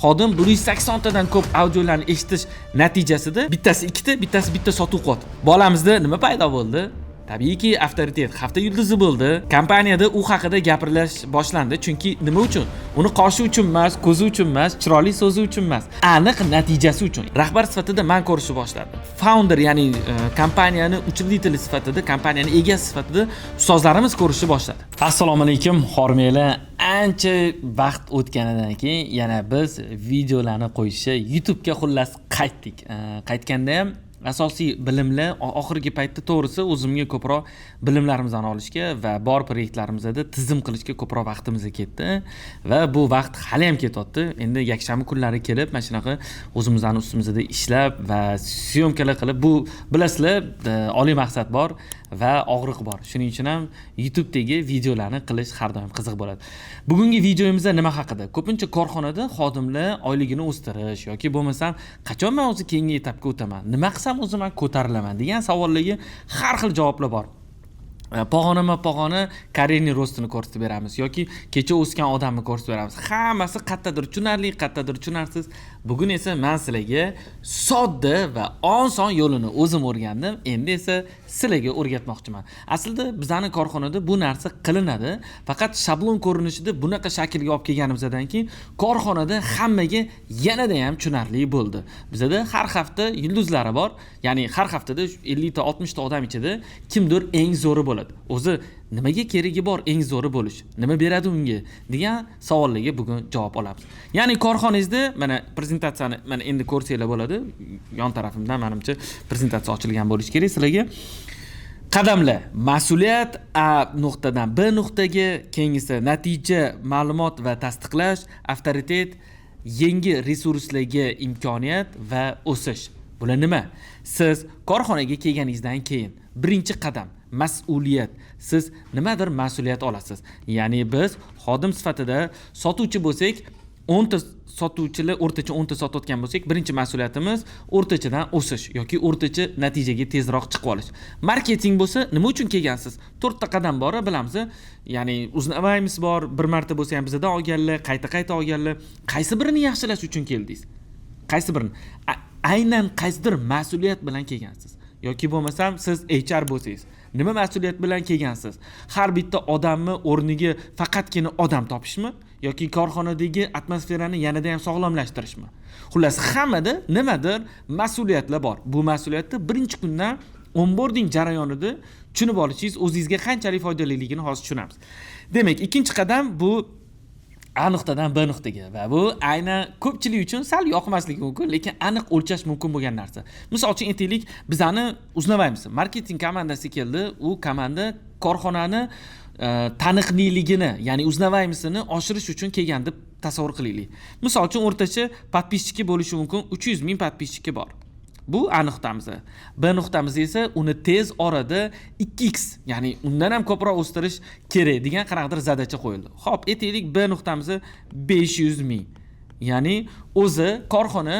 Xodim 180 tadan ko'p audiolarni eshitish natijasida bittasi ikkita, bittasi bitta sotuv qilyapti. Bolamizda nima paydo bo'ldi? Tabiiyki, avtoritet, hafta yulduzi bo'ldi. Kompaniyada u haqida gapirish boshlandi. Chunki nima uchun? Uni qoshi uchun emas, ko'zi uchun emas, chiroyli so'zi uchun emas, aniq natijasi uchun. Rahbar sifatida man ko'rishni boshladim. Founder, ya'ni kompaniyani учредители sifatida, kompaniyani egasi sifatida ustozlarimiz ko'rishni boshladi. Assalomu alaykum, hormanglar. Ancha vaqt o'tganidan keyin yana biz videolarni qo'yishni YouTube'ga, xullas, qaytdik. Qaytganda ham asosiy bilimlar oxirgi paytda, to'g'risi, o'zimga ko'proq bilimlarimizni olishga va bor proyektlarimizda tizim qilishga ko'proq vaqtimiz ketdi va bu vaqt hali ham ketyapti. Endi yakshanba kunlari kelib, mana shunaqa o'zimizni ustimizda ishlab va съёмка lar qilib, bu, bilasizlar, oliy maqsad bor va og'riq bor. Shuning uchun ham YouTubedagi videolarni qilish har doim qiziq bo'ladi. Bugungi videomizda nima haqida? Ko'pincha korxonada xodimlar oyligini o'stirish yoki bo'lmasam qachon man o'zi keyingi etapga o'taman, nima qilsam o'zi man ko'tarilaman degan savollarga har xil javoblar bor. Pog'onama pog'ona карьерный рост ini ko'rsatib beramiz yoki kecha o'sgan odamni ko'rsatib beramiz. Hammasi qayerdadir tushunarli, qayerdadir tushunarsiz. Bugun esa man sizlarga sodda va oson yo'lini o'zim o'rgandim, endi esa sizlarga o'rgatmoqchiman. Aslida bizani korxonada bu narsa qilinadi, faqat shablon ko'rinishida bunaqa shaklga olib kelganimizdan keyin korxonada hammaga yanada ham tushunarli bo'ldi. Bizada har hafta yulduzlari bor, ya'ni har haftada 50 ta, 60 ta odam ichida kimdir eng zo'ri bo'ladi. O'zi nimaga keragi bor eng zo'ri bo'lish, nima beradi unga degan savollarga bugun javob olamiz. Ya'ni korxonangizda mana prezentatsiyani mana endi ko'rsanglar bo'ladi. Yon tarafimdan, manimcha, prezentatsiya ochilgan bo'lishi kerak sizlarga. Qadamlar: mas'uliyat, A nuqtadan B nuqtaga, keyingisi natija, ma'lumot va tasdiqlash, avtoritet, yangi resurslarga imkoniyat va o'sish. Bular nima? Siz korxonaga kelganingizdan keyin birinchi qadam mas'uliyat. Siz nimadir mas'uliyat olasiz. Ya'ni biz xodim sifatida sotuvchi bo'lsak, 10 ta sotuvchilar o'rtacha 10 ta sotayotgan bo'lsak, birinchi mas'uliyatimiz o'rtachadan o'sish yoki o'rtacha natijaga tezroq chiqib olish. Marketing bo'lsa, nima uchun kelgansiz? To'rtta qadam bor, bilamiz. Ya'ni узнаваемость bor, bir marta bo'lsa ham bizdan olganlar, qayta qayta olganlar. Qaysi birini yaxshilash uchun keldingiz? Qaysi birini? Aynan qaysidir mas'uliyat bilan kelgansiz. Yoki bo'lmasam siz HR bo'lsangiz, nima mas'uliyat bilan kelgansiz? Har bitta odamni o'rniga faqatgina odam topishmi yoki korxonadagi atmosferani yanada ham sog'lomlashtirishmi? Xullas, hammada nimadir mas'uliyatlar bor. Bu mas'uliyatni birinchi kundan onboarding jarayonida tushunib olishingiz o'zingizga qanchalik foydaliligini hozir tushunamiz. Demak, ikkinchi qadam bu A nuqtadan B nuqtaga va bu aynan ko'pchilik uchun sal yoqmasligi mumkin, lekin aniq o'lchash mumkin bo'lgan narsa. Misol uchun, aytaylik, bizani узнаваемость marketing komandasi keldi. U komanda korxonani taniqliligini, ya'ni узнаваемость ini oshirish uchun kelgan deb tasavvur qilaylik. Misol uchun, o'rtacha подписчики bo'lishi mumkin, 300 ming подписчики bor. Bu A nuqtamiz. B nuqtamiz esa uni tez orada 2x, ya'ni undan ham ko'proq o'stirish kerak degan qanaqadir задача qo'yildi. Xo'p, aytaylik, B nuqtamiz 500 ming. Ya'ni o'zi korxona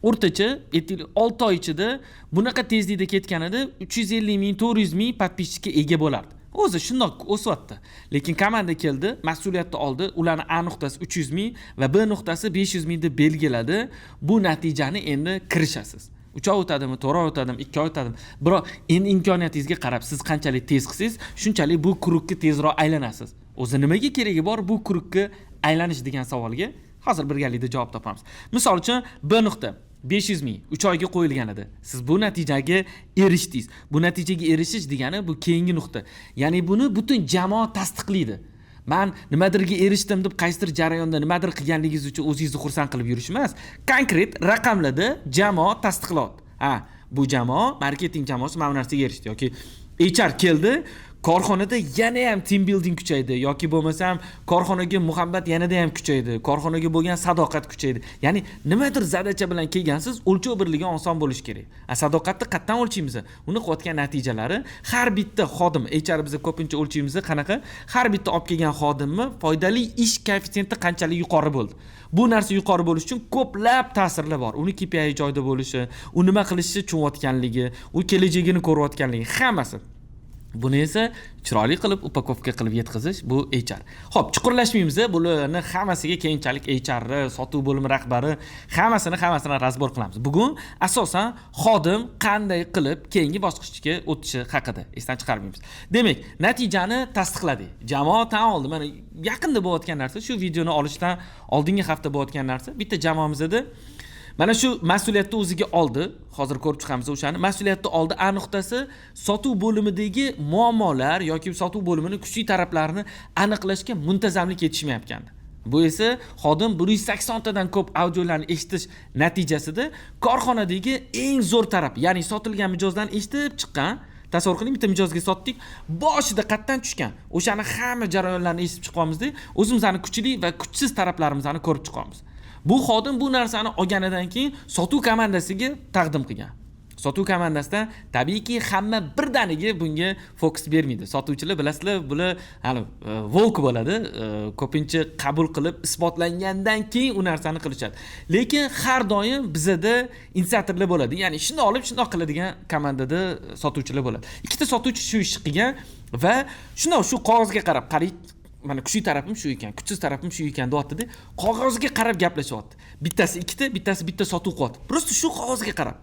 o'rtacha, aytaylik, 6 oy ichida bunaqa tezlikda ketganida 350 ming, 400 ming подписчик ka ega bo'lardi. O'zi shundoq o'syapti. Lekin komanda keldi, mas'uliyatni oldi. Ularni A nuqtasi 300 ming va B nuqtasi 500 ming deb belgiladi. Bu natijani endi kirishasiz. 3 oy o'tadimi, 4 oy o'tadimi, 2 oy o'tadimi, biroq endi imkoniyatingizga qarab, siz qanchalik tez qilsangiz, shunchalik bu круг ka tezroq aylanasiz. O'zi nimaga keragi bor bu круг ka aylanish degan savolga hozir birgalikda javob topamiz. Misol uchun, B nuqta 500 ming 3 oyga qo'yilgan edi. Siz bu natijaga erishdingiz. Bu natijaga erishish degani bu keyingi nuqta. Ya'ni buni butun jamoa tasdiqlaydi. Man nimadirga erishdim deb qaysidir jarayonda nimadir qilganligingiz uchun o'zingizni xursand qilib yurish emas. Konkret raqamlarda jamoa tasdiqlayapti. Ha, bu jamoa, marketing jamoasi mana bu narsaga erishdi yoki HR keldi, korxonada yana ham team building kuchaydi yoki bo'lmasam korxonaga muhabbat yanada ham kuchaydi, korxonaga bo'lgan sadoqat kuchaydi. Ya'ni nimadir задача bilan kelgansiz, o'lchov birligi oson bo'lishi kerak. A sadoqatni qayerdan o'lchaymiz? Uni qilayotgan natijalari. Har bitta xodim, HR biz ko'pincha o'lchaymiz qanaqa? Har bitta olib kelgan xodimni foydali ish koeffitsiyenti qanchalik yuqori bo'ldi. Bu narsa yuqori bo'lishi uchun ko'plab ta'sirlar bor. Uni KPI joyida bo'lishi, u nima qilishni tushunayotganligi, u kelajagini ko'rayotganligi, hammasi. Buni esa chiroyli qilib упаковка qilib yetkazish, bu HR. Xo'p, chuqurlashmaymiz, bularni hammasiga keyinchalik HRni, sotuv bo'limi rahbari, hammasini разбор qilamiz. Bugun asosan xodim qanday qilib keyingi bosqichga o'tishi haqida, esdan chiqarmaymiz. Demak, natijani tasdiqladik. Jamoa tan oldi. Mana yaqinda bo'layotgan narsa, shu videoni olishdan oldingi hafta bo'layotgan narsa. Bitta jamoamizda mana shu mas'uliyatni o'ziga oldi. Hozir ko'rib chiqamiz o'shani. Mas'uliyatni oldi. A nuqtasi sotuv bo'limidagi muammolar yoki sotuv bo'limini kuchli taraflarini aniqlashga muntazamlik yetishmayotgandi. Bu esa xodim 180 tadan ko'p audiolarni eshitish natijasida korxonadagi eng zo'r taraf, ya'ni sotilgan mijozdan eshitib chiqqan. Tasavvur qiling, bitta mijozga sotdik, boshida qayerdan tushgan, o'shani hamma jarayonlarni eshitib chiqyapmizda, o'zimizni kuchli va kuchsiz taraflarimizni ko'rib chiqyapmiz. Bu xodim bu narsani olganidan keyin sotuv komandasiga taqdim qilgan. Sotuv komandasidan tabiiyki hamma birdaniga bunga fokus bermaydi. Sotuvchilar, bilasizlar, bular hali волк bo'ladi, ko'pincha qabul qilib isbotlangandan keyin u narsani qilishadi. Lekin har doim bizada инициатор lar bo'ladi, ya'ni shundoq olib shundoq qiladigan komandada sotuvchilar bo'ladi. Ikkita sotuvchi shu ishni qilgan va shundoq shu qog'ozga qarab qarang, mana kuchli tarafim shu ekan, kuchsiz tarafim shu ekan deyaptida, qog'ozga qarab gaplashyapti. Bittasi ikkita, bittasi bitta sotuv qilyapti. Просто shu qog'ozga qarab.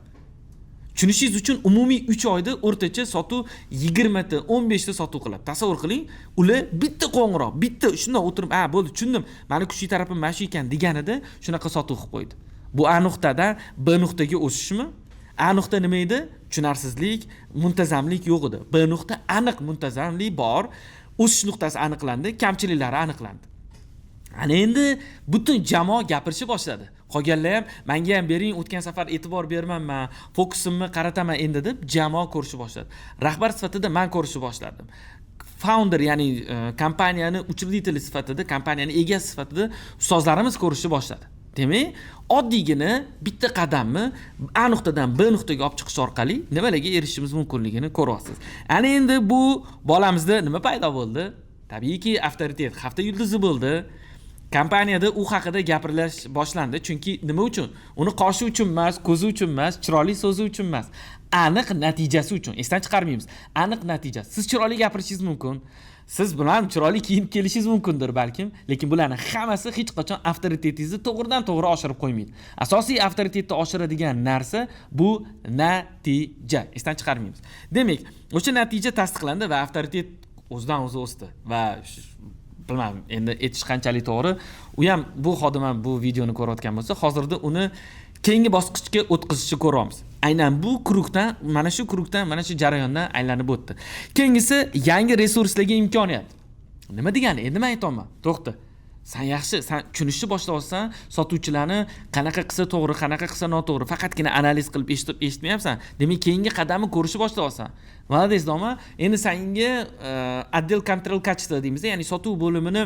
Tushunishingiz uchun, umumiy 3 oyda o'rtacha sotuv 20 ta, 15 ta sotuv qiladi. Tasavvur qiling, ular bitta qo'ng'iroq, bitta shundoq o'tirib, "Ha, bo'ldi, tushundim. Mani kuchli tarafim mana shu ekan" deganida shunaqa sotuv qilib qo'ydi. Bu A nuqtadan B nuqtaga o'sishmi? A nuqta nima edi? Tushunarsizlik, muntazamlik yo'q edi. B nuqta aniq muntazamlik bor, o'sish nuqtasi aniqlandi, kamchiliklari aniqlandi. Ana endi butun jamoa gapirishni boshladi. Qolganlar ham manga ham bering, o'tgan safar e'tibor bermanman, fokusimni qarataman endi deb jamoa ko'rishni boshladi. Rahbar sifatida man ko'rishni boshladim. Founder, ya'ni kompaniyani учредители sifatida, kompaniyani egasi sifatida ustozlarimiz ko'rishni boshladi. Demak, oddiygina bitta qadamni A nuqtadan B nuqtaga olib chiqish orqali nimalarga erishishimiz mumkinligini ko'ryapsiz. Ana endi bu bolamizda nima paydo bo'ldi? Tabiiyki, avtoritet, hafta yulduzi bo'ldi. Kompaniyada u haqida gapirish boshlandi. Chunki nima uchun? Uni qoshi uchun emas, ko'zi uchun emas, chiroyli so'zi uchun emas, aniq natijasi uchun. Esdan chiqarmaymiz. Aniq natija. Siz chiroyli gapirishingiz mumkin. Siz bilan chiroyli kiyinib kelishingiz mumkindir balkim, lekin bularni hammasi hech qachon avtoritetingizni to'g'ridan to'g'ri oshirib qo'ymaydi. Asosiy avtoritetni oshiradigan narsa bu natija. Esdan chiqarmaymiz. Demak, o'sha natija tasdiqlandi va avtoritet o'zidan o'zi o'sdi va bilmadim, endi aytish qanchalik to'g'ri. U ham, bu xodim ham bu videoni ko'rayotgan bo'lsa, hozirda uni keyingi bosqichga o'tkazishni ko'ryapmiz. Aynan bu круг dan, mana shu круг dan, mana shu jarayondan aylanib o'tdi. Keyingisi yangi resurslarga imkoniyat. Nima degani? Endi men aytyapman. To'xta. San yaxshi, san tushunishni boshlayapsan, sotuvchilarni qanaqa qilsa to'g'ri, qanaqa qilsa noto'g'ri, faqatgina analiz qilib eshitib eshitmayapsan. Demak, keyingi qadamni ko'rishni boshlayapsan. Молодец, doma. Endi senga отдел контроль качества deymiz, ya'ni sotuv bo'limini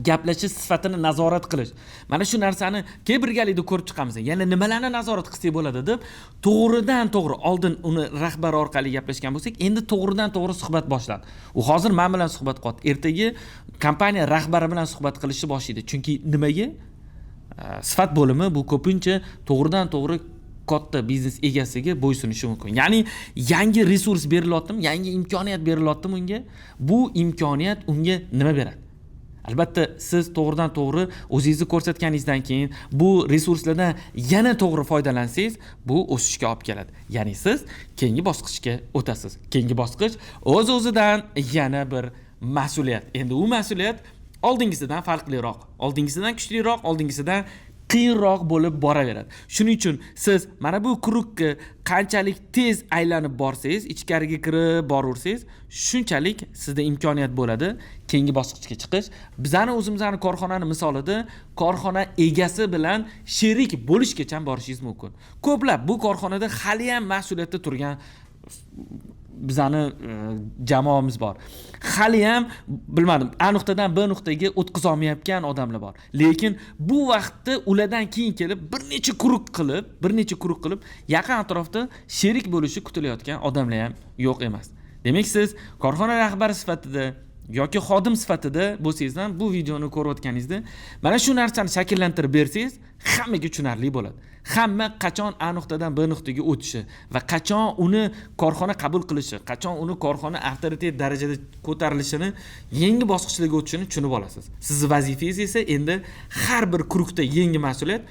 gaplashish sifatini nazorat qilish. Mana shu narsani kel birgalikda ko'rib chiqamiz. Yana nimalarni nazorat qilsak bo'ladi deb to'g'ridan to'g'ri oldin uni rahbar orqali gaplashgan bo'lsak, endi to'g'ridan to'g'ri suhbat boshladi. U hozir men bilan suhbat qilyapti. Ertaga kompaniya rahbari bilan suhbat qilishni boshlaydi. Chunki nimaga? Sifat bo'limi bu ko'pincha to'g'ridan to'g'ri katta biznes egasiga bo'ysunishi mumkin. Ya'ni yangi resurs berilyaptimi, yangi imkoniyat berilyaptimi unga? Bu imkoniyat unga nima beradi? Albatta, siz to'g'ridan to'g'ri o'zingizni ko'rsatganingizdan keyin bu resurslardan yana to'g'ri foydalansangiz, bu o'sishga olib keladi. Ya'ni siz keyingi bosqichga o'tasiz. Keyingi bosqich o'z o'zidan yana bir mas'uliyat. Endi u mas'uliyat oldingisidan farqliroq, oldingisidan kuchliroq, oldingisidan qiyinroq bo'lib boraveradi. Shuning uchun siz mana bu круг ka qanchalik tez aylanib borsangiz, ichkariga kirib boraversangiz, shunchalik sizda imkoniyat bo'ladi keyingi bosqichga chiqish. Bizani o'zimizni korxonani misolida korxona egasi bilan sherik bo'lishgacha borishingiz mumkin. Ko'plab bu korxonada hali ham mas'uliyatda turgan bizani jamoamiz bor. Hali ham bilmadim, A nuqtadan B nuqtaga o'tkazolmayotgan odamlar bor. Lekin bu vaqtda ulardan keyin kelib bir necha круг qilib yaqin atrofda sherik bo'lishi kutilayotgan odamlar ham yo'q emas. Demak, siz korxona rahbari sifatida yoki xodim sifatida bo'lsangiz ham, bu videoni ko'rayotganingizda mana shu narsani shakllantirib bersangiz, hammaga tushunarli bo'ladi. Hamma qachon A nuqtadan B nuqtaga o'tishi va qachon uni korxona qabul qilishi, qachon uni korxona avtoritet darajada ko'tarilishini, yangi bosqichlarga o'tishini tushunib olasiz. Sizni vazifangiz esa endi har bir круг da yangi mas'uliyat,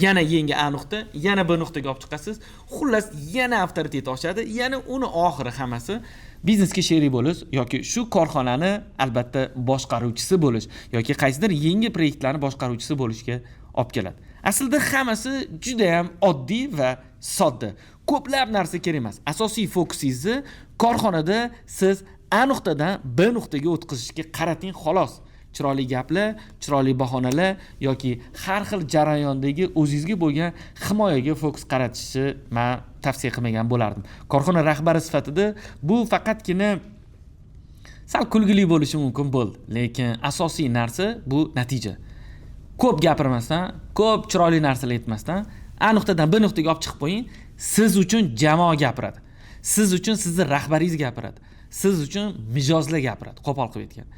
yana yangi A nuqta, yana B nuqtaga olib chiqasiz. Xullas, yana avtoritet oshadi, yana uni oxiri hammasi biznesga sherik bo'lish yoki shu korxonani albatta boshqaruvchisi bo'lish yoki qaysidir yangi proyektlarni boshqaruvchisi bo'lishga olib keladi. Aslida hammasi juda ham oddiy va sodda. Ko'plab narsa kerak emas. Asosiy fokusingizni korxonada siz A nuqtadan B nuqtaga o'tkazishga qarating, xolos. Chiroyli gaplar, chiroyli bahonalar yoki har xil jarayondagi o'zingizga bo'lgan himoyaga fokus qaratishni man tavsiya qilmagan bo'lardim. Korxona rahbari sifatida bu faqatgina sal kulgili bo'lishi mumkin bo'ldi, lekin asosiy narsa bu natija. Ko'p gapirmasdan, ko'p chiroyli narsalar aytmasdan A nuqtadan B nuqtaga olib chiqib qo'ying. Siz uchun jamoa gapiradi. Siz uchun sizni rahbaringiz gapiradi. Siz uchun mijozlar gapiradi, qo'pol qilib aytgan.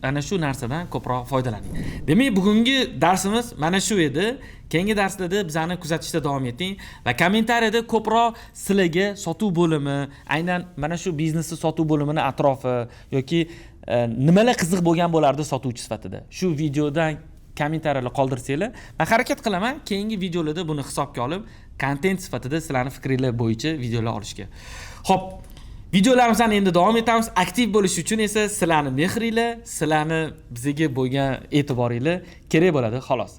Ana shu narsadan ko'proq foydalaning. Demak, bugungi darsimiz mana shu edi. Keyingi darslarda bizani kuzatishda davom eting va kommentariyada ko'proq sizlarga sotuv bo'limi, aynan mana shu biznesni sotuv bo'limini atrofi yoki nimalar qiziq bo'lgan bo'lardi sotuvchi sifatida. Shu videodan kommentariyalar qoldirsanglar, men harakat qilaman keyingi videolarda buni hisobga olib, kontent sifatida sizlarning fikringlar bo'yicha videolar olishga. Xo'p, videolarimizni endi davom etamiz. Aktiv bo'lish uchun esa sizlarning mehringlar, sizlarni bizga bo'lgan e'tiboringlar kerak bo'ladi, xolos.